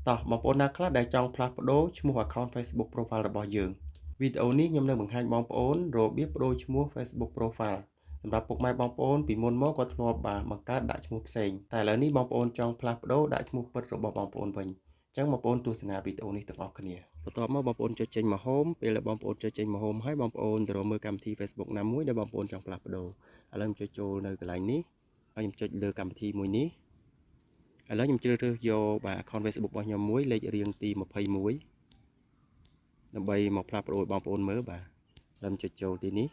តោះបងប្អូនណាខ្លះដែលចង់ផ្លាស់ប្ដូរឈ្មោះ account Facebook profile របស់យើងវីដេអូនេះខ្ញុំនឹងបង្ហាញបងប្អូនរបៀបប្ដូរឈ្មោះ Facebook profile សម្រាប់ពុកម៉ែបងប្អូនពីមុនមកក៏ធ្លាប់បាទបង្កើតដាក់ឈ្មោះផ្សេងតែឥឡូវនេះបងប្អូនចង់ផ្លាស់ប្ដូរដាក់ឈ្មោះពិតរបស់បងប្អូនវិញអញ្ចឹងបងប្អូនទស្សនាវីដេអូនេះទាំងអស់គ្នាបន្ទាប់មកបងប្អូនចុចចេញមក home ពេលដែលបងប្អូនចុចចេញមក home ហើយបងប្អូនទៅរកមើលកម្មវិធី Facebook ណាមួយដែលបងប្អូនចង់ផ្លាស់ប្ដូរឥឡូវខ្ញុំចុចចូលនៅកន្លែងនេះហើយខ្ញុំចុចលើកម្មវិធីមួយនេះឥឡូវខ្ញុំជ្រើសរើសយកបាទ account Facebook របស់ខ្ញុំមួយលេខរៀងទី21ដើម្បីមកផ្លាស់ប្ដូរបងប្អូនមើលបាទឥឡូវខ្ញុំចុចចូលទីនេះ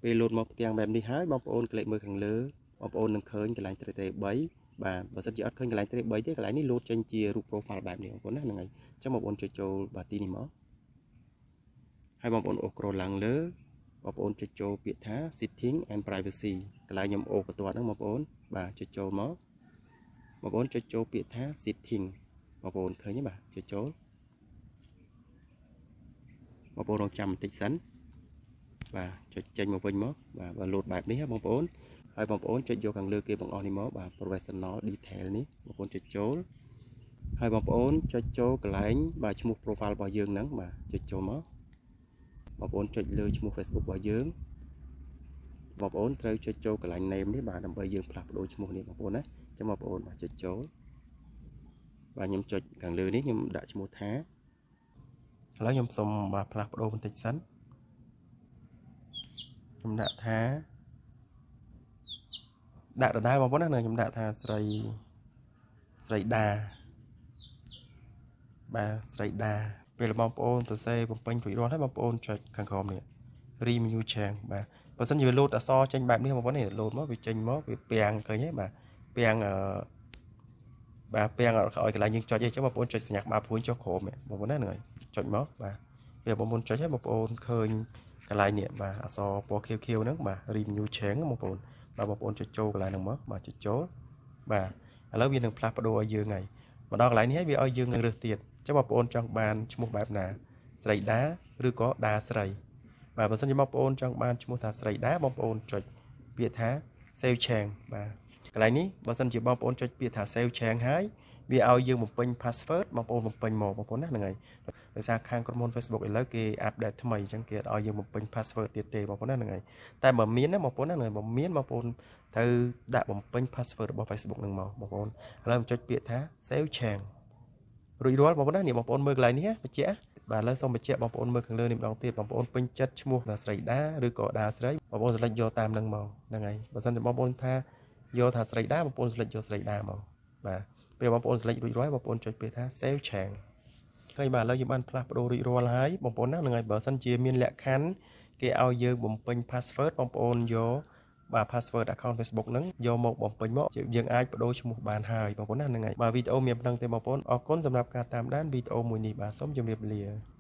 ពេលលោតមកផ្ទាំងបែបនេះហើយបងប្អូនក្លេកមើលខាងលើបងប្អូននឹងឃើញកន្លែងត្រេត្រេ3បាទបើសិនជាអត់ឃើញកន្លែងត្រេ3ទេកន្លែងនេះលោតចេញជារូប profile បែបនេះបងប្អូនណាហ្នឹងហើយអញ្ចឹងបងប្អូនចុចចូលបាទទីនេះមកហើយបងប្អូនអូសក្រឡើងលើបងប្អូនចុចចូលពាក្យថា setting and privacy កន្លែងខ្ញុំអូសបន្ទាត់ហ្នឹងបងប្អូនបាទចុចចូលមកបងប្អូនចុចចូលពាក្យថា setting បងប្អូនឃើញទេបាទចុចចូលបងប្អូនរងចាំបន្តិចសិនបាទចុចចេញមកវិញមកបាទបើលោតបែបនេះបងប្អូនហើយបងប្អូនចុចយកខាងលើគេបងអស់នេះមកបាទ professional detail នេះបងប្អូនចុចចូលហើយបងប្អូនចុចចូលកន្លែងបាទឈ្មោះ profile របស់យើងហ្នឹងបាទចុចចូលមកបងប្អូនចុចលើឈ្មោះ Facebook របស់យើងបងប្អូនត្រូវចុចចូលកន្លែង name នេះបាទដើម្បីយើងផ្លាស់ប្ដូរឈ្មោះនេះបងប្អូនណាអញ្ចឹងបងប្អូនបាទចុចចូលបាទខ្ញុំចុចខាងលើនេះខ្ញុំដាក់ឈ្មោះថាឥឡូវខ្ញុំសូមបាទផ្លាស់ប្ដូរបន្តិចសិនខ្ញុំដាក់ថាដាក់ដដែលបងប្អូនណាខ្ញុំដាក់ថាស្រីស្រីដាបាទស្រីដាពេលបងប្អូនសរសេរបំពេញរួចរាល់ហើយបងប្អូនចុចខាងក្រោមនេះ review change បាទបើសិនជាវាលោតអក្សរចេញបែបនេះបងប្អូននេះលោតមកវាចេញមកវាពាំងឃើញទេបាទពាំងអឺបាទពាំងអត់ឲ្យកន្លែងយើងចុចទេអញ្ចឹងបងប្អូនចុចសញ្ញាក្បាលព្រួយចុះក្រោមបងប្អូនណាហ្នឹងហើយចុចមកបាទពេលបងប្អូនចុចហើយបងប្អូនឃើញកន្លែងនេះបាទអក្សរពណ៌ខៀវៗហ្នឹងបាទ review change បងប្អូនបាទបងប្អូនចុចចូលកន្លែងហ្នឹងមកបាទចុចចូលបាទឥឡូវវានឹងផ្លាស់ប្ដូរឲ្យយើងហើយមកដល់កន្លែងនេះហើយវាឲ្យយើងនឹងរើសទៀតអញ្ចឹងបងប្អូនចង់បានឈ្មោះបែបណាស្រីដាឬក៏ដាស្រីបាទបើសិនជាបងប្អូនចង់បានឈ្មោះថាស្រីដាបងប្អូនចុចពាក្យថា save change បាទកន្លែងនេះបើសិនជាបងប្អូនចុចពាក្យថា save change ហើយវាឲ្យយើងបំពេញ password បងប្អូនបំពេញមកបងប្អូនណាហ្នឹងហើយដោយសារខាងក្រុមហ៊ុន Facebook ឥឡូវគេ update ថ្មីអញ្ចឹងគេអត់ឲ្យយើងបំពេញ password ទៀតទេបងប្អូនណាហ្នឹងហើយតែបើមានណាបងប្អូនណាហ្នឹងហើយបើមានបងប្អូនត្រូវដាក់បំពេញ password របស់ Facebook ហ្នឹងមកបងប្អូនឥឡូវខ្ញុំចុចពាក្យថា save change រួចរាល់បងប្អូនណានេះបងប្អូនមើលកន្លែងនេះបញ្ជាក់បាទឥឡូវសូមបញ្ជាក់បងប្អូនមើលខាងលើនេះម្ដងទៀតបងប្អូនពេញចិត្តឈ្មោះស្រីដាឬក៏ដាស្រីបងប្អូន select យកតាមនឹងមកហ្នឹងហើយបើសិនជាបងប្អូនថាយកថាស្រីដាបងប្អូន select យកស្រីដាមកបាទពេលបងប្អូន select រួចរាល់បងប្អូនចុចពាក្យថា save change ឃើញបាទឥឡូវយើងបានផ្លាស់ប្ដូររួចរាល់ហើយបងប្អូនណាហ្នឹងហើយបើសិនជាមានលក្ខខណ្ឌគេឲ្យយើងបំពេញ password បងប្អូនយកបាទ password account Facebook ហ្នឹងយកមកបំពេញមកយើងអាចប្ដូរឈ្មោះបានហើយបងប្អូនណាហ្នឹងហើយបាទវីដេអូមានប៉ុណ្ណឹងទេបងប្អូនអរគុណសម្រាប់ការតាមដានវីដេអូមួយនេះបាទសូមជម្រាបលា។